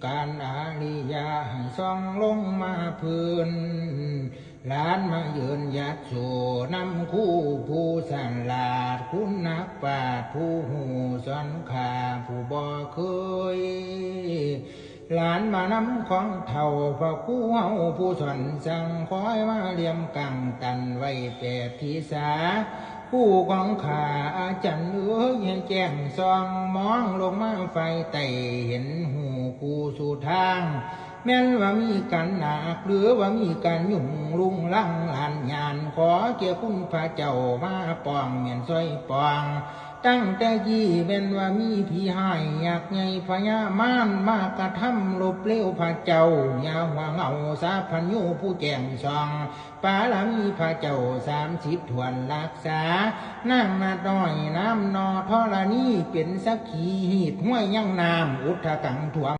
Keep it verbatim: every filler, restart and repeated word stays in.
การอาริยะให้ส่องลงมาพื้น หลานมายืนหยัดสู้นำครูผู้ฉลาด คุณนักปราชญ์ผู้ฮู้สอนข้าผู้บ่เคย หลานมานำของเฒ่าพระครูเฮาผู้สอนสั่ง คอยมาเหลี่ยมกังตันไว้แปดทิศา ผู้ของข้าอาจารย์เอ๋ย ให้แจ้งส่องมองลงมาฝ่ายใต้ เห็นฮู้คู่สู่ทาง แม่นว่ามีการหนัก หรือว่ามีการยุ่งลุงลังหลานยาน ขอแก่คุณพระเจ้ามาป้อง แม่นซอยป้อง ตั้งแต่กี้แม่นว่ามีผีฮ้ายยักษ์ใหญ่พญามาร มากระทำลบเลวพระเจ้า อย่าห่วงเอาสาพัญญูผู้แจ้งส่อง ปารมีพระเจ้าสามสิบถ้วนรักษา นางนาดน้อยนามนอธรณี เป็นสักขีหีบห้วยยังน้ำอุทธกังท่วม